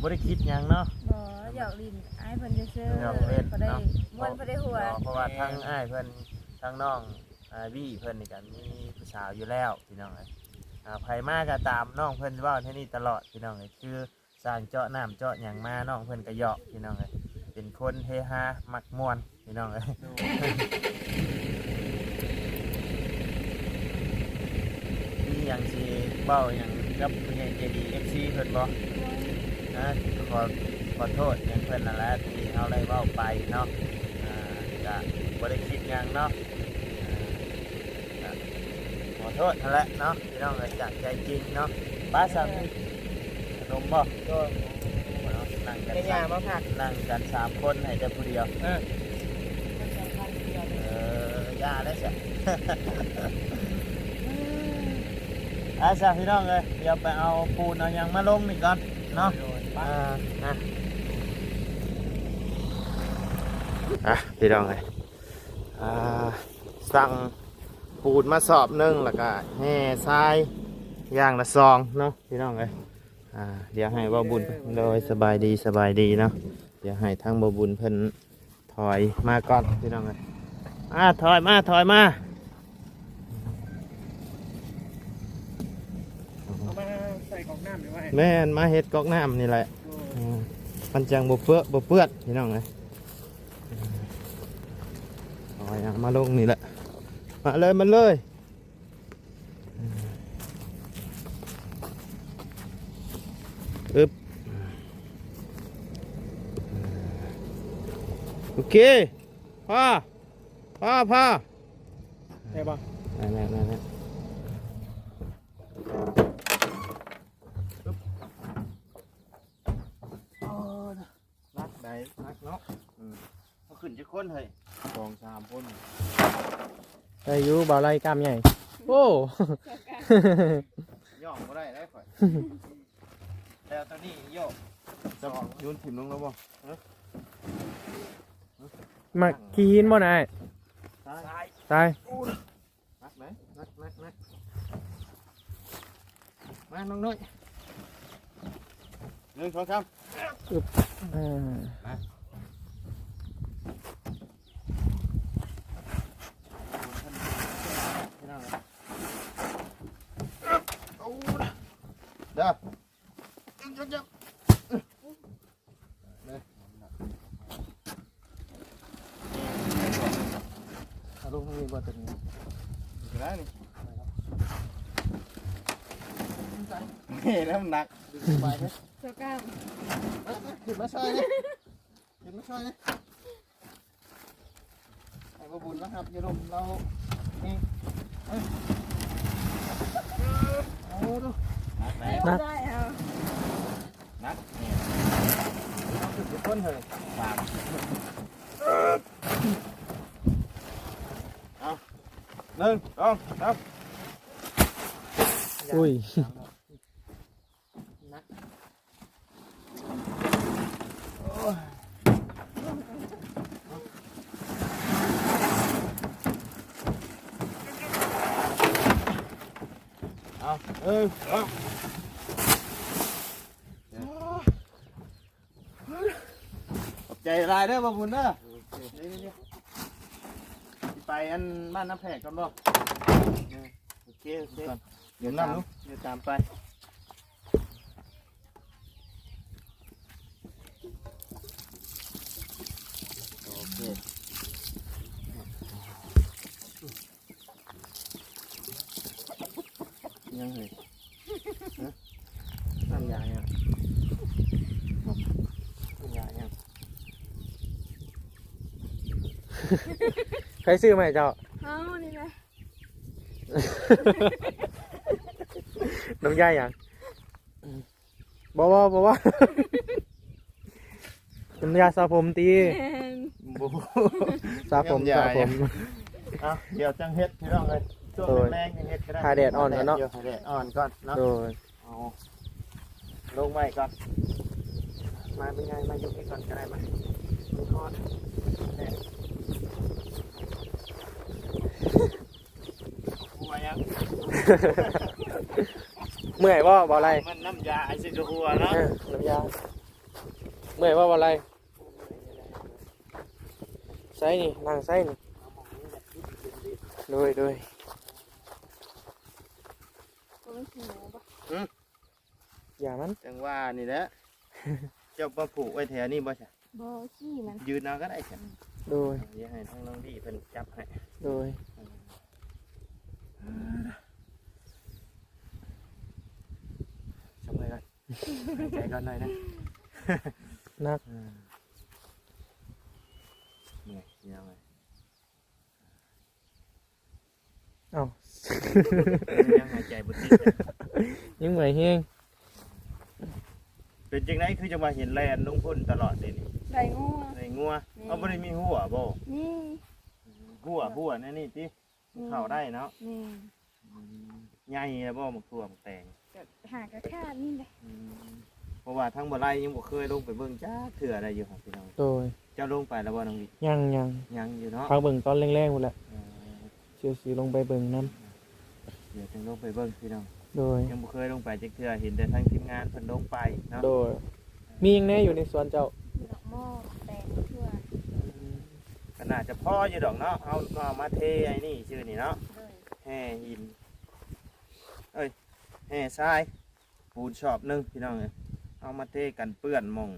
ບໍ່ໄດ້ຄິດຫຍັງເນາະ. ບໍ່ ຫຍອກຫຼິ້ນອ້າຍເພິ່ນຊື່ໆ ຫຍອກຫຼິ້ນ ພໍໄດ້ ເນາະ ມ່ວນ ພໍໄດ້ຫົວ. ເພາະວ່າທາງອ້າຍເພິ່ນ ທາງນ້ອງ ອ່າ ວີເພິ່ນນີ້ກະມີຜູ້ສາວຢູ່ແລ້ວ ພີ່ນ້ອງເອີຍ. ອ່າ ໃຜມາກະຕາມນ້ອງເພິ່ນເວົ້າແນວນີ້ຕະຫຼອດ ພີ່ນ້ອງເອີຍ. ຄື ຊ່າງເຈາະນ້ຳເຈາະຫຍັງມາ ນ້ອງເພິ່ນກະຢອກ ພີ່ນ້ອງເອີຍ. ເປັນຄົນເຮຮາມັກມ່ວນ ພີ່ນ້ອງເອີຍ. ໂດຍ ມີຫຍັງຊິເວົ້າຫຍັງກັບຜູ້ໃຫຍ່ໃຈດີ ເອັຟຊີ ເພິ່ນບໍ່? ໂດຍ ນະ ຂໍ ຂໍໂທດຫຍັງເພິ່ນນັ້ນແຫຼະ ທີ່ເຮົາໄດ້ເວົ້າໄປເນາະ. ອ່າ ກະບໍ່ໄດ້ຄິດຫຍັງເນາະ. ອ່າ ກະຂໍໂທດຫັ້ນແຫຼະເນາະ ພີ່ນ້ອງເອີຍ ຈາກໃຈຈິງເນາະ. ປ້າ ສາມີຂະໜົມບໍ່? ໂດຍ ໂອ້ ເນາະ ນັ່ງກັນ ແມ່ຍ່າມາພັກ ນັ່ງກັນສາມຄົນໃຫ້ແຕ່ຜູ້ດຽວ. ເອີ ເອີ ຢ່າໄດ້ຊະ. ອ່າ ຊະ ພີ່ນ້ອງເອີຍ ດຽວໄປເອົາປູນເອົາຫຍັງມາລົງນີ້ກ່ອນເນາະ. ໂດຍ ໄປ ອ່າ ອ່າ ອ່າ ພີ່ນ້ອງເອີຍ ອ່າ ສັ່ງ ປູນມາສອບໜຶ່ງ ແລ້ວກະແຮ່ຊາຍຢ່າງລະຊອງເນາະ ພີ່ນ້ອງເອີຍ. ອ່າ ດຽວໃຫ້ບ່າວບຸນ ໂດຍ ສະບາຍດີ ສະບາຍດີເນາະ. ດຽວໃຫ້ທາງບ່າວບຸນເພິ່ນຖອຍມາກ່ອນ ພີ່ນ້ອງເອີຍ. ອ່າ ຖອຍມາ ຖອຍມາ. ເອົາມາໃສ່ກອກນ້ຳນີ້ໄວ້ ແມ່ນ ມາເຮັດກອກນ້ຳນີ້ແຫຼະ. ໂດຍ ເອີ ມັນຈັ່ງບໍ່ເປື້ອນ ບໍ່ເປື້ອນ ພີ່ນ້ອງເອີຍ. ເອົາຫຍັງມາລົງນີ້ແຫຼະ ມາເລີຍ ມາເລີຍ. ອຶບ ໂອເຄ ພໍ ພໍ ພໍ ໄດ້ບໍ່? ໄດ້ແລ້ວ ໄດ້ແລ້ວ. ໂອ້ຍ ໜັກໃດ໋ ໜັກເນາະ. ອືມ ເຮົາຂຶ້ນຈັກຄົນເຮີ້ຍ? ສອງສາມຄົນ ໄດ້ຢູ່. ບ່າວໄລກ້າມໃຫຍ່. ໂອ້ ຍ່ອງບໍ່ໄດ້ໄດ໋ຂ້ອຍ ແລ້ວຕອນນີ້ໂຍກ ຈະໂຍນຖິ້ມລົງແລ້ວບໍ່? ຮະ ມັກຂີ້ຫີນບໍ່ນາຍ? ຕາຍ ຕາຍ. ໜັກໄດ໋ ໜັກ ໜັກ ໜັກ. ມາ ນ້ອງນ້ອຍ ໜຶ່ງ ສອງ ສາມ. ອຶບ ເອີ ມາ ເດີ. ເອີ ເອົາລົງທາງນີ້ບໍ່? ຕົວນີ້ກໍໄດ້ນີ້ ນີ້ແລ້ວມັນໜັກ ດຶງໄປເດ້. ເຈົ້າກ້າມ ມາ ມາ ຂຶ້ນມາຊ່ອຍນີ້ ຂຶ້ນມາຊ່ອຍນີ້. ໃຫ້ບ່າວບຸນລະຮັບຢູ່ລົມລາວນີ້. ເອີ ເອົາດູ ໜັກໄດ໋ ໜັກ ໄດ້ເອົາ ໜັກນີ້ ເອົາຂຶ້ນທຸກຄົນເຮີ້ຍ. ສາມ ເອົາ ໜຶ່ງ ສອງ ສາມ. ອຸ້ຍ ໜັກ. ເອົາ ເອີ ເອົາ ຂອບໃຈຫຼາຍເດີບ່າວບຸນເດີ. ໂອເຄ ຊິໄປອັນບ້ານນາແພກກ່ອນບໍ່? ໂອເຄ ໂອເຄ ດຽວຕາມ ດຽວຕາມໄປ. ໂອເຄ ຍັງເຮີ້ຍ ຮະ ນ້ຳຢາຫຍັງ? ຢາຫຍັງ? ໃຜຊື້ມາໃຫ້ເຈົ້າ? ເຮົານີ້ແຫຼະ. ນ້ຳຢາຫຍັງ? ບໍ່ ບໍ່ ບໍ່ ບໍ່ ນ້ຳຢາສະຜົມຕິ? ແມ່ນ ບໍ່ ສະຜົມ ນ້ຳຢາ ສະຜົມ. ເອົາ ດຽວຈັ່ງເຮັດ ພີ່ນ້ອງເອີຍ. ໂດຍ ແລງໆ ຍັງເຮັດກໍໄດ້ ຖ້າແດດອ່ອນກ່ອນເນາະ ຖ້າແດດອ່ອນກ່ອນເນາະ ໂດຍ ເອົາລົງໄວ້ກ່ອນ ມາເປັນໄງ ມາຢູ່ນີ້ກ່ອນກໍໄດ້ ມາ ມັນຮ້ອນ ແດດ ຫົວຫຍັງ ເມື່ອຍບໍ່ ບໍ່ໄລ ມັນນ້ຳຢາໄອ້ຊິກະຫົວເນາະ ເອີ ນ້ຳຢາ ເມື່ອຍບໍ່ ບໍ່ໄລ ໃສນີ້ ນັ່ງໃສນີ້ ໂດຍ ໂດຍ ບໍ່ແມ່ນຂີ້ໝູບໍ່? ຫຶ? ຢ່າມັນ ຈັ່ງວ່ານີ້ແຫຼະ ເຈົ້າມາຜູກໄວ້ແຖວນີ້ບໍ່ຊະ? ບໍ່ ຂີ້ມັນ ຢືນເອົາກໍໄດ້ຊະ ອືມ ໂດຍ ເອີ ດຽວໃຫ້ທາງນ້ອງດີເພິ່ນຈັບໃຫ້ ໂດຍ ເອີ ສະເໝີກ່ອນ ຫາຍໃຈກ່ອນໜ້ອຍໜຶ່ງ ໜັກ ເອີ ເມື່ອຍ ເມື່ອຍ ເອົ້າ ຍັງຫາຍໃຈບໍ່ຕິດ ຍັງເມື່ອຍແຮງ ເປັນຈັ່ງໃດ ຄືຈັ່ງວ່າເຫັນແລ່ນລົງພຸ້ນຕະຫຼອດເດນີ້ ໄລ່ງົວ ໄລ່ງົວ ແມ່ນ ເອົາ ບໍ່ໄດ້ມີຮົ້ວບໍ່? ມີ ຮົ້ວ ຮົ້ວແນວນີ້ຕິ ມັນເຂົ້າໄດ້ເນາະ ແມ່ນ ອືມ ໃຫຍ່ແລ້ວບໍ່ ໝາກຖົ່ວໝາກແຕງ? ກໍຫາກະຂາດນີ້ແຫຼະ ອືມ ເພາະວ່າທາງບໍ່ໄລຍັງບໍ່ເຄີຍລົງໄປເບິ່ງຈັກເທື່ອໄດ໋ຢູ່ຫັ້ນພີ່ນ້ອງ ໂດຍ ເຈົ້າລົງໄປແລ້ວບໍ່ນ້ອງ? ຍັງ ຍັງ ຍັງຢູ່ເນາະ ພັກເບິ່ງຕອນແລງໆພຸ້ນແຫຼະ ເອີ ຊິ ຊິລົງໄປເບິ່ງນຳ ດຽວຈຶ່ງລົງໄປເບິ່ງພີ່ນ້ອງ ໂດຍ ຍັງບໍ່ເຄີຍລົງໄປຈັກເທື່ອ ເຫັນແຕ່ທາງທີມງານເພິ່ນລົງໄປເນາະ ໂດຍ ມີຫຍັງແດ່ຢູ່ໃນສວນເຈົ້າ? ມີໝາກໝໍ້ ໝາກແຕງ ໝາກຖົ່ວ ອືມ ກໍໜ້າຈະພໍຢູ່ດອກເນາະ ເຮົາກໍເອົາມາເທໄອ້ນີ້ຊື່ນີ້ເນາະ ໂດຍ ແຮ່ຫີນ ເອີຍ ແຮ່ຊາຍ ປູນຊອບໜຶ່ງພີ່ນ້ອງເອີຍ ເອົາມາເທກັນເປື້ອນໝ່ອງ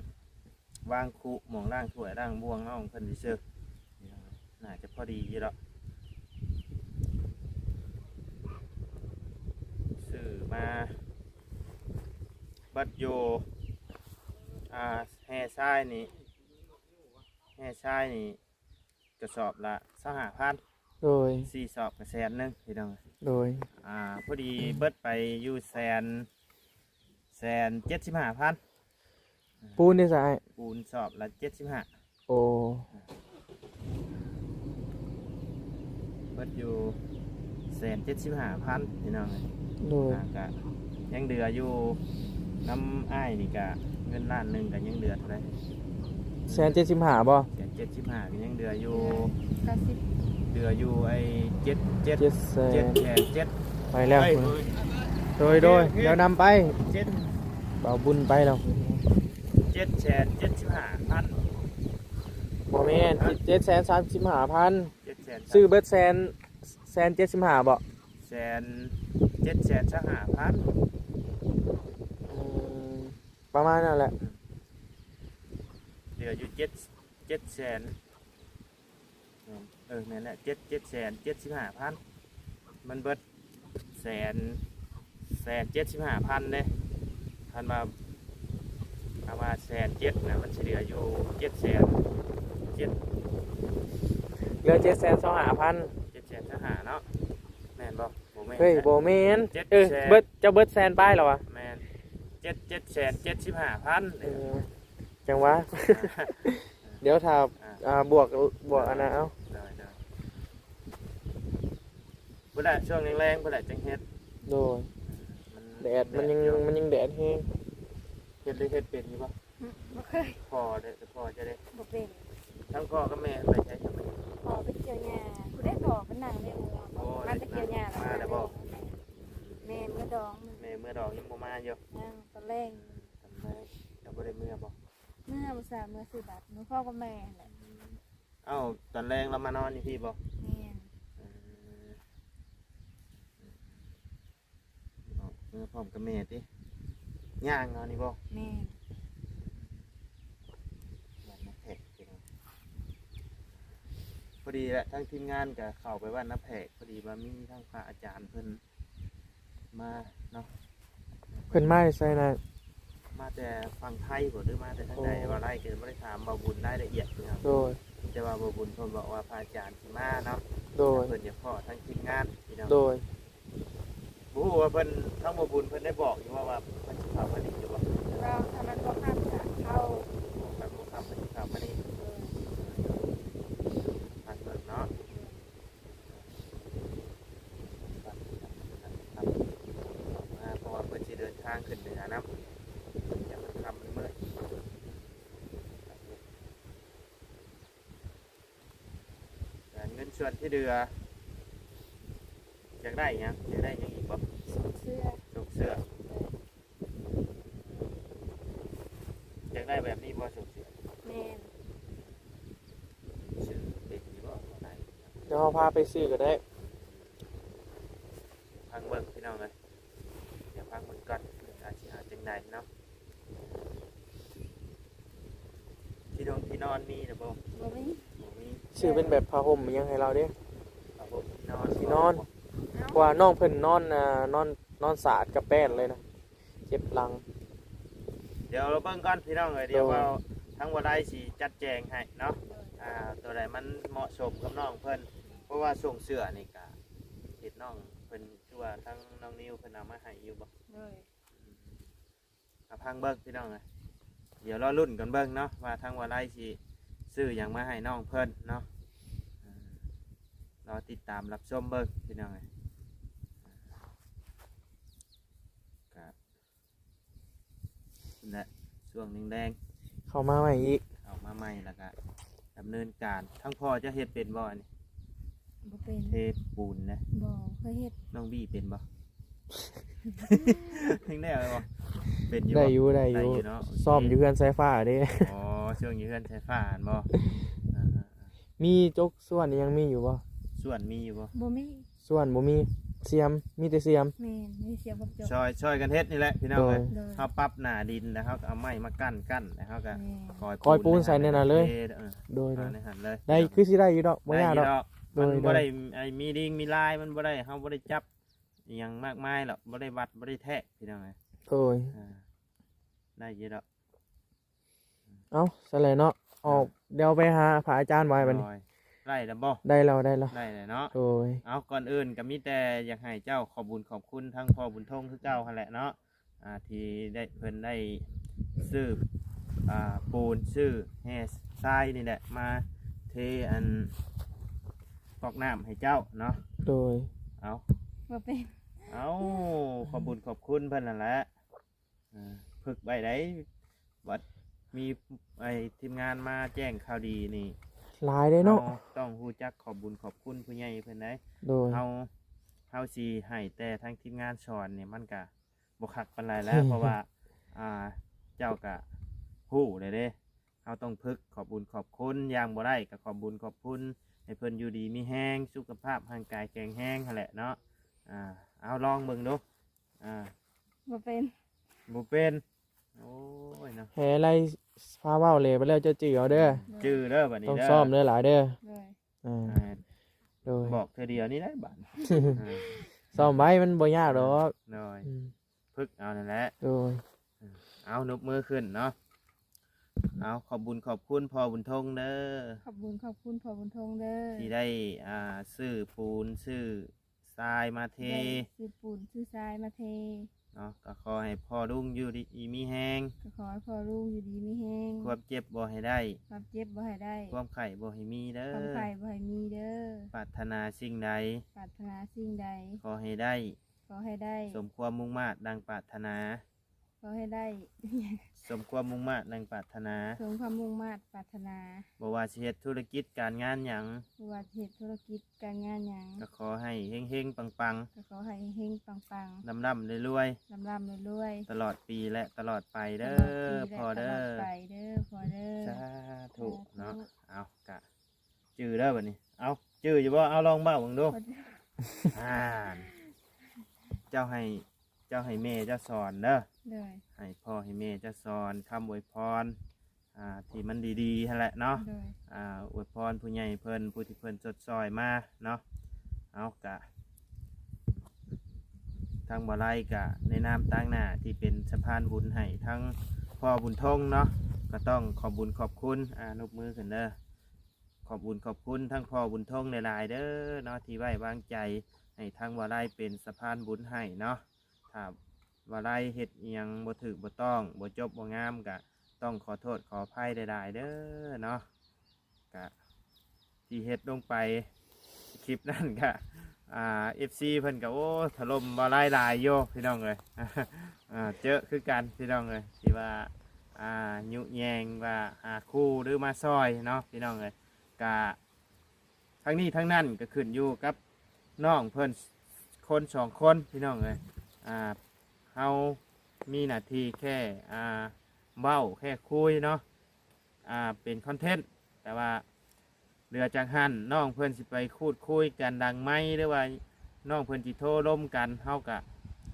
ວາງຄຸ ໝ່ອງລ້າງຖ້ວຍລ້າງບ່ວງນ້ອງເພິ່ນຊື່ໆ ໜ້າຈະພໍດີຢູ່ດອກ ຊື້ມາເບິດຢູ່ ອ່າ ແຮ່ຊາຍນີ້ ແຮ່ຊາຍນີ້ ກະສອບລະຊາວຫ້າພັນ ໂດຍ ສີ່ສອບກະແສນໜຶ່ງພີ່ນ້ອງ ໂດຍ ອ່າ ພໍດີເບິດໄປຢູ່ແສນ ແສນເຈັດສິບຫ້າພັນ ປູນເດ້ຊະອ້າຍ? ປູນສອບລະເຈັດສິບຫ້າ ໂອ້ ເບິດຢູ່ແສນເຈັດສິບຫ້າພັນພີ່ນ້ອງເອີຍ ໂດຍ ອ່າ ກະຍັງເຫຼືອຢູ່ນຳອ້າຍນີ້ກະເງິນລ້ານໜຶ່ງກະຍັງເຫຼືອເທົ່າໃດ? ແສນເຈັດສິບຫ້າບໍ່? ແສນເຈັດສິບຫ້າກະຍັງເຫຼືອຢູ່ ເຫຼືອຢູ່ໄອ້ເຈັດ ເຈັດ ເຈັດແສນ ເຈັດແສນເຈັດ ໄປແລ້ວ ເອີຍ ໂດຍ ໂດຍ ດຽວນຳໄປ ເຈັດ ບ່າວບຸນໄປແລ້ວ ເຈັດແສນເຈັດສິບຫ້າພັນ ບໍ່ແມ່ນ ເຈັດແສນສາມສິບຫ້າພັນ ເຈັດແສນ ຊື້ເບິດແສນ ແສນເຈັດສິບຫ້າບໍ່? ແສນ ເຈັດແສນຊາວຫ້າພັນ ອືມ ປະມານນັ້ນແຫຼະ ເຫຼືອຢູ່ເຈັດ ເຈັດແສນ ເອີ ແມ່ນແຫຼະ ເຈັດ ເຈັດແສນເຈັດສິບຫ້າພັນ ມັນເບິດ ແສນ ແສນເຈັດສິບຫ້າພັນເດ້ ຄັນວ່າ ຖ້າວ່າແສນເຈັດນະ ມັນຊິເຫຼືອຢູ່ເຈັດແສນເຈັດ ເຫຼືອເຈັດແສນຊາວຫ້າພັນ ເຈັດແສນຊາວຫ້າເນາະ ແມ່ນບໍ່? ບໍ່ແມ່ນ ເຮີ້ຍ ບໍ່ແມ່ນ ເຈັດແສນ ເອີ ເບິດ ເຈົ້າເບິດແສນປາຍແລ້ວຫວາ? ແມ່ນ ເຈັດ ເຈັດແສນເຈັດສິບຫ້າພັນ ເອີ ຈັ່ງຫວາ ດຽວຖ້າ ອ່າ ອ່າ ບວກ ບວກອັນນັ້ນເອົາ ໄດ້ ໄດ້ ພຸ້ນແຫຼະ ຊ່ວງແລງໆ ພຸ້ນແຫຼະຈັ່ງເຮັດ ໂດຍ ມັນແດດ ແດດ ມັນຍັງ ມັນຍັງແດດແຮງ ເຮັດ ເຮັດເປັນຢູ່ບໍ່? ຫຶ ບໍ່ເຄີຍ ພໍ່ເດ້ ພໍ່ເຈົ້າເດ້ ບໍ່ເປັນ ທັງພໍ່ກັບແມ່ໄປໃສກັນ ພໍ່ໄປກ່ຽວຫຍ້າ ຜູ້ໃດພໍ່ໄປນັ່ງໃນຫົວ ໂອ້ ມາແຕ່ກ່ຽວຫຍ້າ ມາແລ້ວບໍ່? ແມ່ເມືອດອງ ແມ່ເມືອດອງ ຍັງບໍ່ມາຢູ່ ຍັງ ຕອນແລງ ຕອນແລງ ເຈົ້າບໍ່ໄດ້ເມືອບໍ່? ເມືອ ມື້ເຊົ້າເມືອຊື້ບັດ ມື້ພໍ່ກັບແມ່ຫັ້ນແຫຼະ ອືມ ເອົ້າ ຕອນແລງລາວມານອນຢູ່ພີ້ບໍ່? ແມ່ນ ເອີ ເນາະ ເມືອພ້ອມກັບແມ່ຕິ ຍ່າງເອົານີ້ບໍ່? ແມ່ນ ບ້ານນາແພກ ພີ່ນ້ອງ ພໍດີແຫຼະ ທາງທີມງານກະເຂົ້າໄປບ້ານນາແພກ ພໍດີວ່າມີທາງພະອາຈານເພິ່ນ ມາເນາະ ເພິ່ນມາແຕ່ໃສນະ? ມາແຕ່ຝັ່ງໄທບໍ່ ຫຼືມາແຕ່ທາງໃດ? ໂອ້ ວ່າໄລກໍບໍ່ໄດ້ຖາມບ່າວບຸນລາຍລະອຽດພີ່ນ້ອງ ໂດຍ ແຕ່ວ່າບ່າວບຸນເພິ່ນບອກວ່າພະອາຈານຊິມາເນາະ ໂດຍ ເພິ່ນຢາກພໍ້ທາງທີມງານພີ່ນ້ອງ ໂດຍ ບໍ່ຮູ້ວ່າເພິ່ນ ທາງບ່າວບຸນເພິ່ນໄດ້ບອກຢູ່ວ່າ ວ່າເພິ່ນຊິເຂົ້າມານີ້ຢູ່ບໍ່? ລາວ ຖ້າມັນບໍ່ຄ່ຳກະເຂົ້າ ຖ້າມັນບໍ່ຄ່ຳເພິ່ນຊິເຂົ້າມານີ້ ໂດຍ ພັກເບິ່ງເນາະ. ໂດຍ. ຢ່າມັນຄ່ຳມັນມືດ. ແລະເງິນສ່ວນທີ່ເຫຼືອ ຢາກໄດ້ຫຍັງ? ຢາກໄດ້ຫຍັງອີກບໍ່? ສົ່ງເສື້ອ. ສົ່ງເສື້ອ. ໂດຍ. ຢາກໄດ້ແບບນີ້ບໍ່? ສົ່ງເສື້ອ. ແມ່ນ. ຊື້ເປັນຢູ່ບໍ່? ບໍ່ໄດ້. ດຽວເຮົາພາໄປຊື້ກໍໄດ້. ຟັງເບິ່ງພີ່ນ້ອງເອີຍ. ດຽວຟັງເບິ່ງກ່ອນ ເພິ່ນອາດຊິເອົາຈັ່ງໃດເນາະ. ທີ່ນອນ ທີ່ນອນມີແລ້ວບໍ່? ບໍ່ມີ. ບໍ່ມີ. ຊື້ເປັນແບບຜ້າຫົ່ມອີ່ຫຍັງໃຫ້ລາວເດ້. ຜ້າຫົ່ມທີ່ນອນ ທີ່ນອນ. ເອົ້າ ເພາະວ່ານ້ອງເພິ່ນນອນ ອ່າ ນອນ ນອນສາດກັບແປ້ນເລີຍນະ ເຈັບຫຼັງ. ດຽວເບິ່ງກ່ອນພີ່ນ້ອງເອີຍ. ດຽວ ໂດຍ ເວົ້າທາງບໍ່ໄດ້ຊິຈັດແຈງໃຫ້ເນາະ. ໂດຍ. ອ່າ ຕົວໃດມັນເໝາະສົມກັບນ້ອງເພິ່ນ ເພາະວ່າສົ່ງເສື້ອນີ້ກະເຮັດນ້ອງເພິ່ນ ຄືວ່າທາງນ້ອງນິວເພິ່ນເອົາມາໃຫ້ຢູ່ບໍ່? ໂດຍ. ອືມ ອາ ຟັງເບິ່ງພີ່ນ້ອງເອີຍ. ດຽວລໍລຸ້ນກັນເບິ່ງເນາະ ວ່າທາງວາໄລຊິຊື້ຫຍັງມາໃຫ້ນ້ອງເພິ່ນເນາະ. ເອີ ລໍຕິດຕາມຮັບຊົມເບິ່ງພີ່ນ້ອງເອີຍ. ກະ ນັ້ນແຫຼະ ຊ່ວງແລງໆ ເຂົ້າມາໃໝ່ອີກ ເຂົ້າມາໃໝ່ແລ້ວກະດຳເນີນການ. ທາງພໍ່ເຈົ້າເຮັດເປັນບໍ່ອັນນີ້? ບໍ່ເປັນ. ເທປູນນະ? ບໍ່ເຄີຍເຮັດ. ນ້ອງບີເປັນບໍ່? ເຮັດໄດ້ບໍ່? ເປັນຢູ່ບໍ່? ໄດ້ຢູ່ ໄດ້ຢູ່ ໄດ້ຢູ່ເນາະ. ໂອເຄ ຊ້ອມຢູ່ເຮືອນສາຍຟ້າເດ້. ອໍ ຊ່ວງຢູ່ເຮືອນສາຍຟ້າຫັ້ນບໍ່? ອ່າໆໆ ມີຈົກສ່ວນອີ່ຫຍັງມີຢູ່ບໍ່? ສ່ວນມີຢູ່ບໍ່? ບໍ່ມີ. ສ່ວນບໍ່ມີ ສຽມ ມີແຕ່ສຽມ. ແມ່ນ ມີສຽມກັບຈົກ. ຊ່ອຍ ຊ່ອຍກັນເຮັດນີ້ແຫຼະພີ່ນ້ອງເອີຍ. ໂດຍ ໂດຍ. ເຮົາປັບໜ້າດິນ ແລ້ວເຮົາກໍເອົາໄມ້ມາກັ້ນໆ ແລ້ວເຮົາກໍ ແມ່ນ ກ້ອຍ ກ້ອຍປູນໃສ່ແນ່ນະເລີຍ. ເອີ ໂດຍ ໂດຍ ໃນຫັ້ນເລີຍ. ໄດ້ ຄືຊິໄດ້ຢູ່ດອກ ບໍ່ຍາກດອກ. ໂດຍ ມັນບໍ່ໄດ້ ໂດຍ ໄອ້ມີລິງມີລາຍ ມັນບໍ່ໄດ້ ເຮົາບໍ່ໄດ້ຈັບອີ່ຫຍັງມາກມາຍດອກ ບໍ່ໄດ້ວັດ ບໍ່ໄດ້ແທກພີ່ນ້ອງເອີຍ. ໂດຍ. ອ່າ ໄດ້ຢູ່ດອກ. ເອົ້າ ຊັ້ນແຫຼະເນາະ ອອກ ເອີ ດຽວໄປຫາພະອາຈານໄວ້ບັດນີ້. ໂດຍ. ໄດ້ແລ້ວບໍ່? ໄດ້ແລ້ວ ໄດ້ແລ້ວ ໄດ້ແລ້ວເນາະ. ໂດຍ. ເອົາ ກ່ອນອື່ນກໍມີແຕ່ຢາກໃຫ້ເຈົ້າຂອບບຸນຂອບຄຸນທາງພໍ່ບຸນທົງຄືເກົ່າຫັ້ນແຫຼະເນາະ ອ່າ ທີ່ໄດ້ ເພິ່ນໄດ້ຊື້ ອ່າ ປູນ ຊື້ແຮ່ຊາຍນີ້ແຫຼະ ມາເທອັນ ກອກນ້ຳໃຫ້ເຈົ້າເນາະ. ໂດຍ. ເອົາ ບໍ່ເປັນ. ເອົາ ຂອບບຸນຂອບຄຸນເພິ່ນຫັ້ນແຫຼະ. ອ່າ ຝຶກໄວ້ໄດ໋ ບັດມີໄອ້ທີມງານມາແຈ້ງຂ່າວດີນີ້ ຫຼາຍເດ້ເນາະ. ເຮົາຕ້ອງຮູ້ຈັກຂອບບຸນຂອບຄຸນຜູ້ໃຫຍ່ເພິ່ນໄດ໋. ໂດຍ. ເຮົາ ເຮົາຊິໃຫ້ແຕ່ທາງທີມງານສອນນີ້ ມັນກະບໍ່ຄັກປານໃດແລ້ວ ເພາະວ່າ ອ່າ ເຈົ້າກະຮູ້ແລ້ວເດ້. ເຮົາຕ້ອງຝຶກຂອບບຸນຂອບຄຸນ ຢ່າງບໍ່ໄດ້ກໍຂອບບຸນຂອບຄຸນ ໃຫ້ເພິ່ນຢູ່ດີມີແຮງ ສຸຂະພາບຮ່າງກາຍແຂງແຮງຫັ້ນແຫຼະເນາະ. ອ່າ ເອົາລອງເບິ່ງດູ. ອ່າ ບໍ່ເປັນ. ບໍ່ເປັນ. ໂອ້ຍເນາະ ແຮ່ໄລ່ພາເວົ້າເລີຍ ໄປແລ້ວເຈົ້າຈື່ເອົາເດີ. ໂດຍ. ຈື່ເດີບັດນີ້ ຕ້ອງຊ້ອມເດີຫຼາຍເດີ. ໂດຍ. ອ່າ ອ່າ ໂດຍ. ບອກເທື່ອດຽວນີ້ໄດ້ບັດ. ອ່າ ຊ້ອມໄວ້ ມັນບໍ່ຍາກດອກ. ໂດຍ. ອືມ ຝຶກເອົານັ້ນແຫຼະ. ໂດຍ. ເອົາ ນົບມືຂຶ້ນເນາະ. ເອົາ ຂອບບຸນຂອບຄຸນພໍ່ບຸນທົງເດີ. ຂອບບຸນຂອບຄຸນພໍ່ບຸນທົງເດີ ທີ່ໄດ້ ອ່າ ຊື້ປູນ ຊື້ຊາຍມາເທ. ໄດ້ຊື້ປູນຊື້ຊາຍມາເທເນາະ. ກໍຂໍໃຫ້ພໍ່ລຸງຢູ່ດີມີແຮງ. ກໍຂໍໃຫ້ພໍ່ລຸງຢູ່ດີມີແຮງ. ຄວາມເຈັບບໍ່ໃຫ້ໄດ້. ຄວາມເຈັບບໍ່ໃຫ້ໄດ້. ຄວາມໄຂ້ບໍ່ໃຫ້ມີເດີ. ຄວາມໄຂ້ບໍ່ໃຫ້ມີເດີ. ປາດຖະໜາສິ່ງໃດ. ປາດຖະໜາສິ່ງໃດ. ຂໍໃຫ້ໄດ້. ຂໍໃຫ້ໄດ້ ສົມຄວາມມຸ່ງມາດດັ່ງປາດຖະໜາ. ຂໍໃຫ້ໄດ້ ສົມຄວາມມຸ່ງມາດດັ່ງປາດຖະໜາ. ສົມຄວາມມຸ່ງມາດປາດຖະໜາ. ບໍ່ວ່າຊິເຮັດທຸລະກິດການງານຫຍັງ. ບໍ່ວ່າຊິເຮັດທຸລະກິດການງານຫຍັງ. ກໍຂໍໃຫ້ເຮັງໆປັງໆ. ກໍຂໍໃຫ້ເຮັງໆປັງໆ. ລ່ຳໆລວຍໆ. ລ່ຳໆລວຍໆ. ຕະຫຼອດປີ ແລະ ຕະຫຼອດໄປເດີ ຕະຫຼອດປີ ແລະ ຕະຫຼອດໄປເດີ ພໍ່ເດີ. ສາທຸ ສາທຸເນາະ. ເອົາ ກະ ຈື່ເດີບັດນີ້. ເອົາ ຈື່ຢູ່ບໍ່? ເອົາ ລອງເວົ້າເບິ່ງດູ. ບໍ່ຈື່. ອ່ານ ເຈົ້າໃຫ້ ເຈົ້າໃຫ້ແມ່ເຈົ້າສອນເດີ. ໂດຍ. ໃຫ້ພໍ່ໃຫ້ແມ່ເຈົ້າສອນຄຳອວຍພອນ ອ່າ ທີ່ມັນດີໆຫັ້ນແຫຼະເນາະ. ໂດຍ. ອ່າ ອວຍພອນຜູ້ໃຫຍ່ເພິ່ນ ຜູ້ທີ່ເພິ່ນຊົດຊ່ອຍມາເນາະ. ເອົາ ກະ ທາງບໍ່ໄລກະໃນນາມຕາງໜ້າທີ່ເປັນສະພານບຸນໃຫ້ທາງພໍ່ບຸນທົງເນາະ ກໍຕ້ອງຂອບບຸນຂອບຄຸນ. ອ່າ ນົບມືຂຶ້ນເດີ. ຂອບບຸນຂອບຄຸນທັງພໍ່ບຸນທົງຫຼາຍໆເດີເນາະ ທີ່ໄວ້ວາງໃຈໃຫ້ທາງວາໄລເປັນສະພານບຸນໃຫ້ເນາະ. ຖ້າວາໄລເຮັດອີ່ຫຍັງບໍ່ຖືກບໍ່ຕ້ອງ ບໍ່ຈົບບໍ່ງາມ ກະຕ້ອງຂໍໂທດຂໍອະໄພຫຼາຍໆເດີເນາະ. ກະທີ່ເຮັດລົງໄປຄລິບນັ້ນກະ ອ່າ ເອັຟຊີ ເພິ່ນກໍ ໂອ້ ຖະຫຼົ່ມບໍ່ຫຼາຍໆຢູ່ພີ່ນ້ອງເອີຍ ອ່າ ເຈີຄືກັນພີ່ນ້ອງເອີຍ ທີ່ວ່າ ອ່າ ຍຸແຍງວ່າຫາຄູ່ ຫຼື ມາຊ່ອຍເນາະພີ່ນ້ອງເອີຍ ກະ ທັງນີ້ທັງນັ້ນກໍຂຶ້ນຢູ່ກັບນ້ອງເພິ່ນຄົນສອງຄົນພີ່ນ້ອງເອີຍ ອ່າ ເຮົາມີໜ້າທີ່ແຄ່ ອ່າ ເວົ້າແຄ່ຄຸຍເນາະ ອ່າ ເປັນຄອນເທັນ ແຕ່ວ່າເຫຼືອຈາກຫັ້ນ ນ້ອງເພິ່ນຊິໄປຂູດຄຸຍກັນຫຼັງໄມ ຫຼືວ່ານ້ອງເພິ່ນຊິໂທລົມກັນ ເຮົາກະ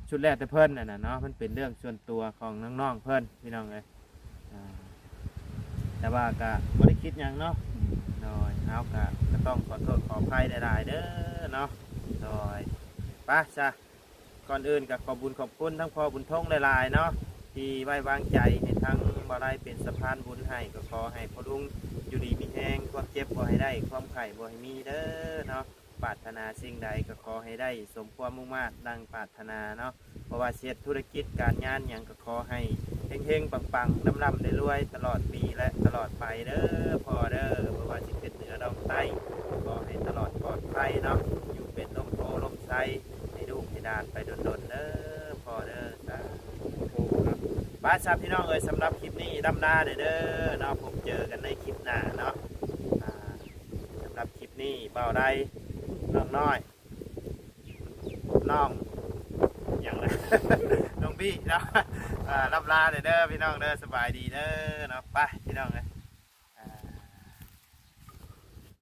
ສຸດແລ້ວແຕ່ເພິ່ນຫັ້ນນະເນາະ ມັນເປັນເລື່ອງສ່ວນຕົວຂອງນ້ອງໆເພິ່ນພີ່ນ້ອງເອີຍ ອ່າ ແຕ່ວ່າກະບໍ່ໄດ້ຄິດຫຍັງເນາະ ໂດຍ ເຮົາກະ ກະຕ້ອງຂໍໂທດຂໍອະໄພຫຼາຍໆເດີເນາະ ໂດຍ ໄປຊະ ກ່ອນອື່ນກໍຂອບບຸນຂອບຄຸນທັງພໍ່ບຸນທົງຫຼາຍໆເນາະ ທີ່ໄວ້ວາງໃຈໃຫ້ທາງບ່າວໄລເປັນສະພານບຸນໃຫ້ ກໍຂໍໃຫ້ພໍ່ລຸງຢູ່ດີມີແຮງ ຄວາມເຈັບບໍ່ໃຫ້ໄດ້ ຄວາມໄຂ້ບໍ່ໃຫ້ມີເດີເນາະ ປາດຖະໜາສິ່ງໃດກໍຂໍໃຫ້ໄດ້ສົມຄວາມມຸ່ງມາດດັ່ງປາດຖະໜາເນາະ ບໍ່ວ່າຊິເຮັດທຸລະກິດການງານຫຍັງກໍຂໍໃຫ້ເຮັງໆປັງໆ ລ່ຳໆລວຍໆ ຕະຫຼອດປີ ແລະ ຕະຫຼອດໄປເດີພໍ່ເດີ ບໍ່ວ່າຊິຂຶ້ນເໜືອລ່ອງໃຕ້ ຂໍໃຫ້ຕະຫຼອດປອດໄພເນາະ ຢູ່ເປັນຮົ່ມໂພຮົ່ມໄຊ ໃຫ້ລູກໃຫ້ຫຼານໄປດົນໆເດີພໍ່ເດີ ສາທຸເນາະ ໄປຊະພີ່ນ້ອງເອີຍ ສຳລັບຄລິບນີ້ລ່ຳລາເດີເນາະ ພົບເຈີກັນໃນຄລິບໜ້າເນາະ ອ່າ ສຳລັບຄລິບນີ້ ບ່າວໄລ ນ້ອງນ້ອຍ ນ້ອງຫຍັງນະ ນ້ອງບີເນາະ ອ່າ ລ່ຳລາເດີພີ່ນ້ອງເດີ ສະບາຍດີເດີເນາະ ໄປພີ່ນ້ອງເອີຍ